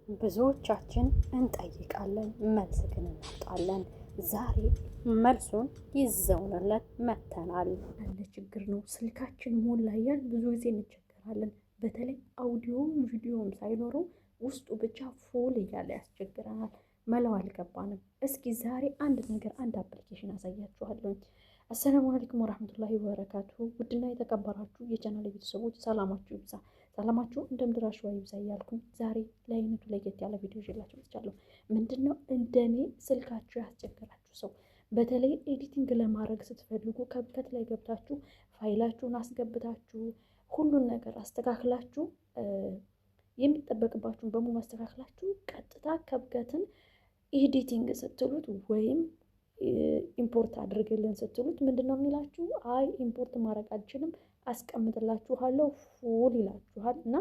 ብዙዎቻችን እንጠይቃለን፣ መልስ ግን እናጣለን። ዛሬ መልሱን ይዘውንለት መተናል። ያለ ችግር ነው። ስልካችን ሞላ እያልን ብዙ ጊዜ እንቸገራለን። በተለይ አውዲዮም ቪዲዮም ሳይኖረው ውስጡ ብቻ full እያለ ያስቸግረናል። መለው አልገባንም። እስኪ ዛሬ አንድ ነገር አንድ application አሳያችኋለሁ። السلام عليكم ورحمة الله وبركاته። ውድና የተከበራችሁ የቻናል ቤተሰቦች ሰላማችሁ ይብዛ፣ ሰላማችሁ እንደ ምድር አሸዋ ይብዛ እያልኩኝ ዛሬ ለአይነቱ ለየት ያለ ቪዲዮ ይዤላችሁ መጥቻለሁ። ምንድን ነው? እንደኔ ስልካችሁ ያስቸገራችሁ ሰው፣ በተለይ editing ለማድረግ ስትፈልጉ CapCut ላይ ገብታችሁ ፋይላችሁን አስገብታችሁ ሁሉን ነገር አስተካክላችሁ፣ የሚጠበቅባችሁን በሙሉ አስተካክላችሁ ቀጥታ CapCut ን editing ስትሉት ወይም import አድርግልን ስትሉት ምንድን ነው የሚላችሁ? አይ import ማድረግ አልችልም፣ አስቀምጥላችኋለሁ full ይላችኋል። እና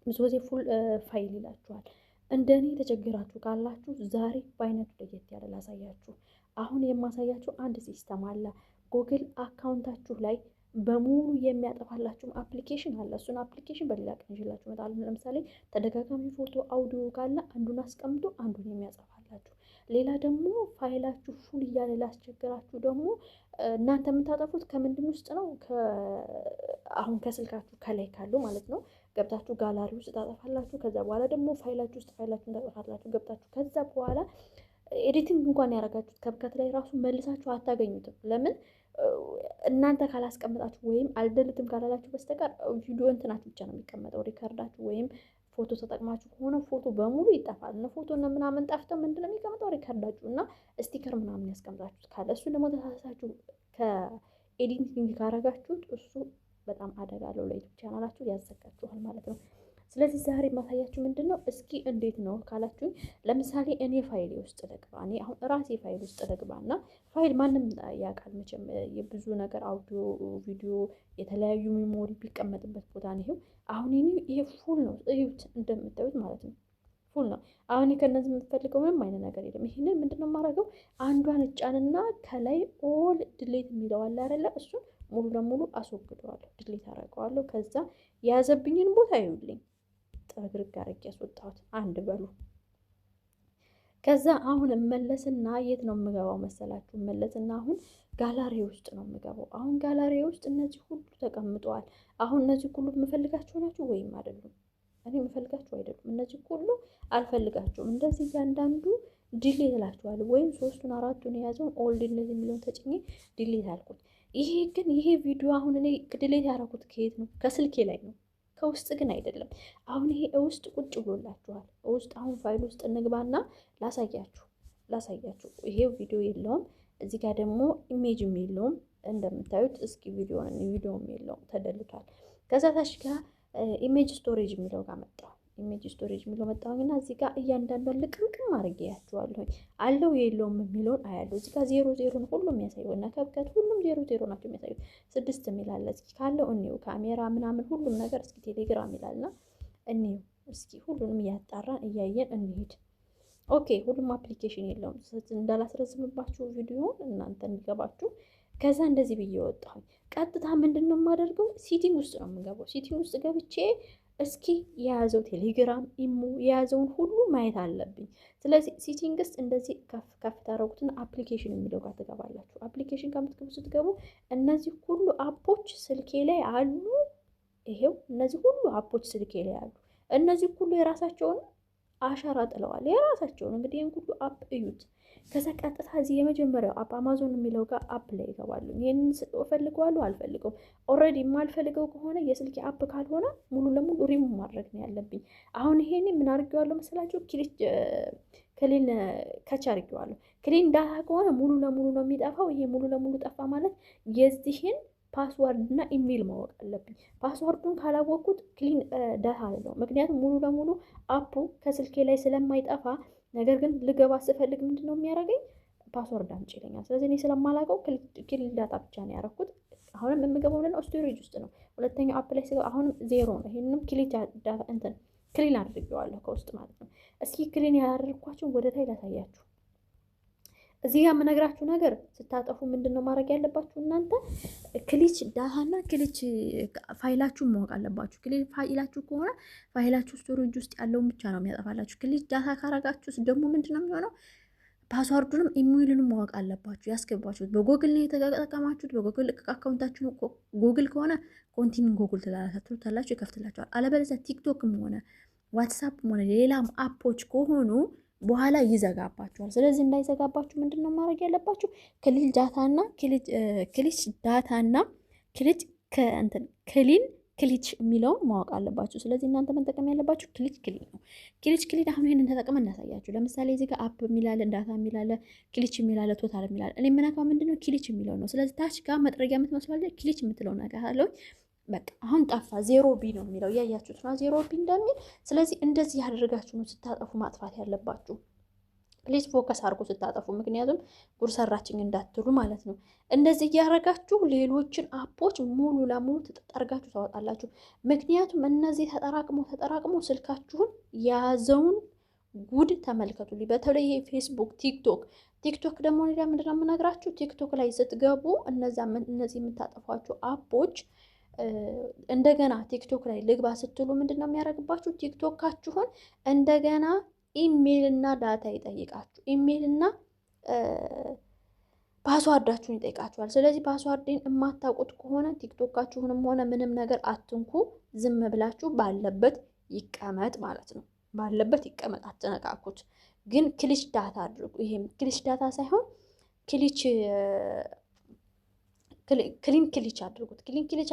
ብዙ ጊዜ full file ይላችኋል። እንደኔ የተቸገራችሁ ካላችሁ ዛሬ በአይነቱ ለየት ያለ ላሳያችሁ። አሁን የማሳያችሁ አንድ system አለ። Google account ኣችሁ ላይ በሙሉ የሚያጠፋላችሁም application አለ። እሱን application በሌላ ቀን ይዤላችሁ እመጣለሁ። ለምሳሌ ተደጋጋሚ ፎቶ፣ አውዲዮ ካለ አንዱን አስቀምጦ አንዱን የሚያጠፋላችሁ። ሌላ ደግሞ ፋይላችሁ full እያለ ላስቸገራችሁ ደግሞ እናንተ የምታጠፉት ከምንድን ውስጥ ነው? አሁን ከስልካችሁ ከላይ ካሉ ማለት ነው። ገብታችሁ ጋላሪ ውስጥ ታጠፋላችሁ። ከዛ በኋላ ደግሞ ፋይላችሁ ውስጥ ፋይላችሁን ታጠፋላችሁ ገብታችሁ። ከዛ በኋላ editing እንኳን ያደረጋችሁት CapCut ላይ ራሱ መልሳችሁ አታገኙትም። ለምን? እናንተ ካላስቀመጣችሁ ወይም አልደልትም ካላላችሁ በስተቀር ቪዲዮ እንትናችሁ ብቻ ነው የሚቀመጠው። Record ኣችሁ ወይም ፎቶ ተጠቅማችሁ ከሆነ ፎቶ በሙሉ ይጠፋል። እና ፎቶ እና ምናምን ጠፍተው ምንድን ነው የሚቀመጠው? Record ኣችሁ እና sticker ምናምን ያስቀምጣችሁት ካለ፣ እሱ ደግሞ ተሳሳችሁ ከ editing ካረጋችሁት እሱ በጣም አደጋ አለው፣ ለ YouTube ቻናላችሁ ያዘጋችኋል ማለት ነው። ስለዚህ ዛሬ የማሳያችሁ ምንድን ነው? እስኪ እንዴት ነው ካላችሁኝ፣ ለምሳሌ እኔ ፋይሌ ውስጥ ልግባ። እኔ አሁን ራሴ ፋይል ውስጥ ልግባ እና ፋይል ማንም ያውቃል መቼም የብዙ ነገር አውዲዮ፣ ቪዲዮ፣ የተለያዩ memory ቢቀመጥበት ቦታ ነው። ይሄው አሁን ይሄ full ነው፣ እዩት፣ እንደምታዩት ማለት ነው full ነው። አሁን ከነዚህ የምፈልገው ምንም አይነት ነገር የለም። ይህንን ምንድን ነው የማደርገው? አንዷን እጫንና ከላይ all delete የሚለው አለ አይደለ? እሱን ሙሉ ለሙሉ አስወግደዋለሁ፣ delete አደርገዋለሁ። ከዛ የያዘብኝን ቦታ ይዩልኝ፣ ጥርግርግ አድርጌ ያስወጣሁት አንድ በሉ። ከዛ አሁን እመለስና የት ነው የምገባው መሰላችሁ? እመለስና አሁን ጋላሪ ውስጥ ነው የምገባው። አሁን ጋላሪ ውስጥ እነዚህ ሁሉ ተቀምጠዋል። አሁን እነዚህ ሁሉ የምፈልጋቸው ናቸው ወይም አይደሉም? እኔ የምፈልጋቸው አይደሉም። እነዚህ ሁሉ አልፈልጋቸውም። እንደዚህ እያንዳንዱ delete እላቸዋለሁ። ወይም ሶስቱን አራቱን የያዘውን all delete የሚለውን ተጭኜ delete አልኩት። ይሄ ግን ይሄ ቪዲዮ አሁን እኔ delete ያደረኩት ከየት ነው? ከስልኬ ላይ ነው፣ ከውስጥ ግን አይደለም። አሁን ይሄ ውስጥ ቁጭ ብሎላችኋል። ውስጥ አሁን ፋይል ውስጥ እንግባና ላሳያችሁ። ይሄ ቪዲዮ የለውም። እዚህ ጋር ደግሞ image ም የለውም እንደምታዩት። እስኪ ቪዲዮም የለውም፣ ተደልቷል። ከዛ ታች ጋር image storage የሚለው ጋር መጣሁ። Image storage የሚለው መጣሁኝና እዚህ ጋር እያንዳንዷን ልቅምቅም አድርጌ ያቸዋለሁኝ። አለው የለውም የሚለውን አያለሁ። እዚህ ጋር ዜሮ ዜሮ ነው ሁሉም የሚያሳየው እና CapCut ሁሉም ዜሮ ዜሮ ናቸው የሚያሳዩት። ስድስት የሚል አለ። እስኪ ካለው እኔው ካሜራ ምናምን ሁሉም ነገር፣ እስኪ ቴሌግራም ይላልና እኔው እስኪ ሁሉንም እያጣራን እያየን እንሂድ። Okay፣ ሁሉም application የለውም። እንዳላስረዝምባችሁ ቪዲዮን እናንተ እንዲገባችሁ። ከዛ እንደዚህ ብዬ ወጣሁኝ። ቀጥታ ምንድን ነው የማደርገው? Setting ውስጥ ነው የምገባው። Setting ውስጥ ገብቼ እስኪ የያዘው ቴሌግራም፣ ኢሞ የያዘውን ሁሉ ማየት አለብኝ። ስለዚህ settings እንደዚህ ከፍ ከፍ ታደረጉትና application የሚለው ጋር ትገባላችሁ። Application ከምትገቡ ስትገቡ እነዚህ ሁሉ app ኦች ስልኬ ላይ አሉ። ይሄው እነዚህ ሁሉ app ኦች ስልኬ ላይ አሉ። እነዚህ ሁሉ የራሳቸውን አሻራ ጥለዋል። የራሳቸውን እንግዲህ ይህን ሁሉ app እዩት። ከዛ ቀጥታ እዚህ የመጀመሪያው app አማዞን የሚለው ጋር app ላይ ይገባሉ። ይህንን እፈልገዋለሁ አልፈልገውም። Already የማልፈልገው ከሆነ የስልኬ app ካልሆነ ሙሉ ለሙሉ ሪሙቭ ማድረግ ነው ያለብኝ። አሁን ይሄኔ ምን አድርጌዋለሁ መሰላችሁ? Clean cache አድርጌዋለሁ። Clean data ከሆነ ሙሉ ለሙሉ ነው የሚጠፋው። ይሄ ሙሉ ለሙሉ ጠፋ ማለት የዚህን password እና ኢሜይል ማወቅ አለብኝ። Password ኡን ካላወቅኩት clean data አለው። ምክንያቱም ሙሉ ለሙሉ app ኡ ከስልኬ ላይ ስለማይጠፋ፣ ነገር ግን ልገባ ስፈልግ ምንድን ነው የሚያደርገኝ? Password አምጪ ይለኛል። ስለዚህ እኔ ስለማላውቀው clean data ብቻ ነው ያደረኩት። አሁንም የምገባው ምንድነው? Storage ውስጥ ነው። ሁለተኛው app ላይ ስገባ አሁንም ዜሮ ነው። ይሄንንም clean data እንትን clean አድርጌዋለሁ ከውስጥ ማለት ነው። እስኪ clean ያደረግኳቸውን ወደ ታይ ላሳያችሁ። እዚህ ጋር የምነግራችሁ ነገር ስታጠፉ ምንድን ነው ማድረግ ያለባችሁ እናንተ clear data ና clear ፋይላችሁን ማወቅ አለባችሁ። Clear ፋይላችሁ ከሆነ ፋይላችሁ storage ውስጥ ያለውን ብቻ ነው የሚያጠፋላችሁ። Clear data ካረጋችሁስ ደግሞ ምንድን ነው የሚሆነው? Password ኡንም ኢሜይሉንም ማወቅ አለባችሁ። ያስገባችሁት በጎግል ነው የተጠቀማችሁት፣ በ Google account ኣችሁ ጉግል ከሆነ continue Google ትላላችሁ፣ ይከፍትላችኋል። አለበለዚያ ቲክቶክም ሆነ ዋትሳፕም ሆነ ሌላም app ኦች ከሆኑ በኋላ ይዘጋባችኋል። ስለዚህ እንዳይዘጋባችሁ ምንድን ነው ማድረግ ያለባችሁ? Clear data ና clear data ና clear ከእንትን clean cache የሚለውን ማወቅ አለባችሁ። ስለዚህ እናንተ መጠቀም ያለባችሁ clear clean ነው። Clear clean አሁን ይሄንን ተጠቅመን እናሳያችሁ። ለምሳሌ እዚህ ጋር app የሚላለ፣ data የሚላለ፣ cache የሚላለ፣ total የሚላለ፣ እኔ የምነካው ምንድነው cache የሚለው ነው። ስለዚህ ታች ጋር መጥረጊያ የምትመስላለች cache የምትለው ነገር አለው። በቃ አሁን ጠፋ። 0 B ነው የሚለው፣ እያያችሁት ነው 0 B እንደሚል። ስለዚህ እንደዚህ ያደርጋችሁ ነው ስታጠፉ ማጥፋት ያለባችሁ። Please focus አድርጉ ስታጠፉ፣ ምክንያቱም ጉድ ሰራችኝ እንዳትሉ ማለት ነው። እንደዚህ እያደረጋችሁ ሌሎችን app ኦች ሙሉ ለሙሉ ትጠርጋችሁ ታወጣላችሁ። ምክንያቱም እነዚህ ተጠራቅሞ ተጠራቅሞ ስልካችሁን የያዘውን ጉድ ተመልከቱልኝ። በተለይ ይሄ ፌስቡክ፣ ቲክቶክ። ቲክቶክ ደግሞ ሌላ ምንድነው የምነግራችሁ፣ ቲክቶክ ላይ ስትገቡ እነዚህ የምታጠፏቸው app ኦች እንደገና ቲክቶክ ላይ ልግባ ስትሉ ምንድን ነው የሚያደርግባችሁ? ቲክቶካችሁን እንደገና ኢሜይል እና data ይጠይቃችሁ። ኢሜይል እና password ኣችሁን ይጠይቃችኋል። ስለዚህ password ን የማታውቁት ከሆነ ቲክቶካችሁንም ሆነ ምንም ነገር አትንኩ። ዝም ብላችሁ ባለበት ይቀመጥ ማለት ነው። ባለበት ይቀመጥ፣ አትነካኩት። ግን clear data አድርጉ። ይሄም clear data ሳይሆን cache clean cache አድርጉት። Clean cache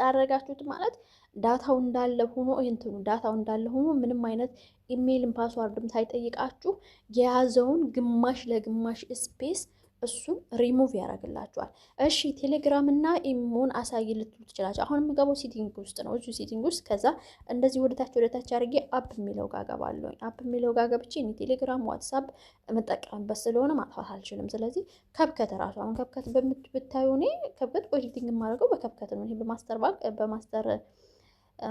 አደረጋችሁት ማለት data ው እንዳለ ሆኖ እንትኑ data ው እንዳለ ሆኖ ምንም አይነት email ን password ም ሳይጠይቃችሁ የያዘውን ግማሽ ለግማሽ space እሱን ሪሙቭ ያደርግላችኋል። እሺ፣ ቴሌግራም እና ኢሞን አሳይ ልትሉ ትችላችሁ። አሁን የምገባው setting ውስጥ ነው። እዚሁ setting ውስጥ ከዛ እንደዚህ ወደታች ወደታች አድርጌ app የሚለው ጋር ገባለሁ። App የሚለው ጋር ገብቼ እኔ ቴሌግራም፣ ዋትሳፕ የምጠቀምበት ስለሆነ ማጥፋት አልችልም። ስለዚህ CapCut ራሱ አሁን CapCut በምታዩ እኔ CapCut editing የማደርገው በ CapCut ነው። ይሄ በ master ባንክ በ master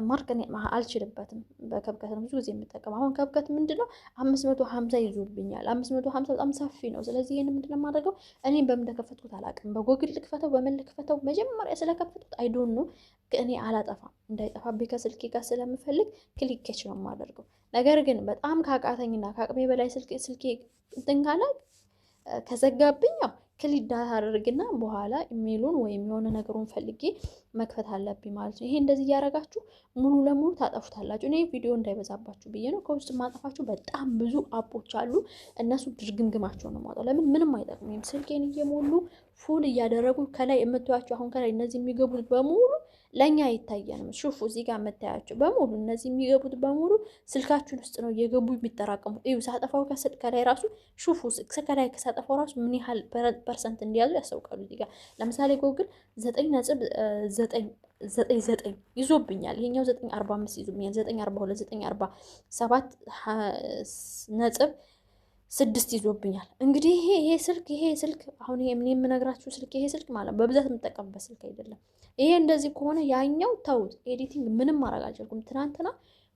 ማርክ አልችልበትም። በ CapCut ነው ብዙ ጊዜ የምጠቀመው። አሁን CapCut ምንድን ነው 550 ይዞብኛል። 550 በጣም ሰፊ ነው። ስለዚህ ይህን ምንድን ነው የማደርገው? እኔም በምን እንደከፈትኩት አላውቅም። በጎግል ልክፈተው፣ በምን ልክፈተው? መጀመሪያ ስለከፈትኩት I don't know፣ እኔ አላጠፋም። እንዳይጠፋብኝ ከስልኬ ጋር ስለምፈልግ clear cache ነው የማደርገው። ነገር ግን በጣም ካቃተኝና ከአቅሜ በላይ ስልኬ እንትን ካለ ከዘጋብኝ ያው clear data አድርግና በኋላ ኢሜሉን ወይም የሆነ ነገሩን ፈልጌ መክፈት አለብኝ ማለት ነው። ይሄ እንደዚህ እያደረጋችሁ ሙሉ ለሙሉ ታጠፉታላችሁ። እኔ ቪዲዮ እንዳይበዛባችሁ ብዬ ነው። ከውስጥ ማጠፋችሁ በጣም ብዙ app ኦች አሉ። እነሱ ድርግምግማቸው ነው የማወጣው። ለምን ምንም አይጠቅሙኝም። ስልኬን እየሞሉ full እያደረጉ ከላይ የምታያቸው አሁን ከላይ እነዚህ የሚገቡት በሙሉ ለእኛ አይታየንም። شوفوا፣ እዚህ ጋር የምታያቸው በሙሉ እነዚህ የሚገቡት በሙሉ ስልካችን ውስጥ ነው እየገቡ የሚጠራቀሙ። እዩ፣ ሳጠፋው ከላይ ራሱ شوفوا፣ ከላይ ሳጠፋው ራሱ ምን ያህል percent እንዲያዙ ያስታውቃሉ። እዚህ ጋር ለምሳሌ ጎግል 9.99 ይዞብኛል። ይሄኛው 9.45 ይዞብኛል። 9.42፣ 9.47.6 ይዞብኛል። እንግዲህ ይሄ ስልክ አሁን ይሄ ምን የምነግራችሁ ስልክ ይሄ ስልክ ማለት በብዛት የምጠቀምበት ስልክ አይደለም። ይሄ እንደዚህ ከሆነ ያኛው ተውት። Editing ምንም ማድረግ አልቻልኩም። ትናንትና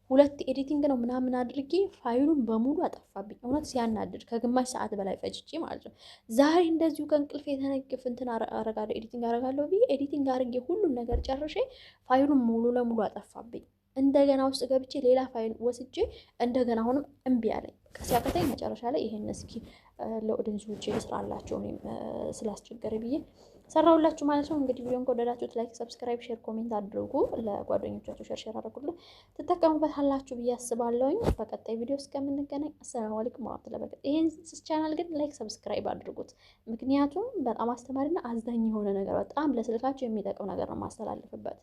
ሁለት editing ነው ምናምን አድርጌ ፋይሉን በሙሉ አጠፋብኝ። እውነት ሲያናድድ፣ ከግማሽ ሰዓት በላይ ፈጅቼ ማለት ነው። ዛሬ እንደዚሁ ከእንቅልፍ የተነግፍ እንትን አረጋለሁ editing አረጋለሁ ብዬ editing አድርጌ ሁሉን ነገር ጨርሼ ፋይሉን ሙሉ ለሙሉ አጠፋብኝ። እንደገና ውስጥ ገብቼ ሌላ ፋይል ወስጄ እንደገና አሁንም እምቢ አለኝ። ሲያቀተኝ መጨረሻ ላይ ይሄን እስኪ ለ audience ኦቼ ልስራላቸው እኔም ስላስቸገረ ብዬ ሰራሁላችሁ ማለት ነው። እንግዲህ ቪዲዮን ከወደዳችሁት like፣ subscribe፣ share፣ comment አድርጉ። ለጓደኞቻችሁ share share አድርጉልን፣ ትጠቀሙበታላችሁ ብዬ አስባለሁኝ። በቀጣይ ቪዲዮ እስከምንገናኝ السلام عليكم ورحمة الله وبركاته። ይሄን ቻናል ግን like፣ subscribe አድርጉት። ምክንያቱም በጣም አስተማሪና አዝናኝ የሆነ ነገር በጣም ለስልካችሁ የሚጠቅም ነገር ነው ማስተላልፍበት።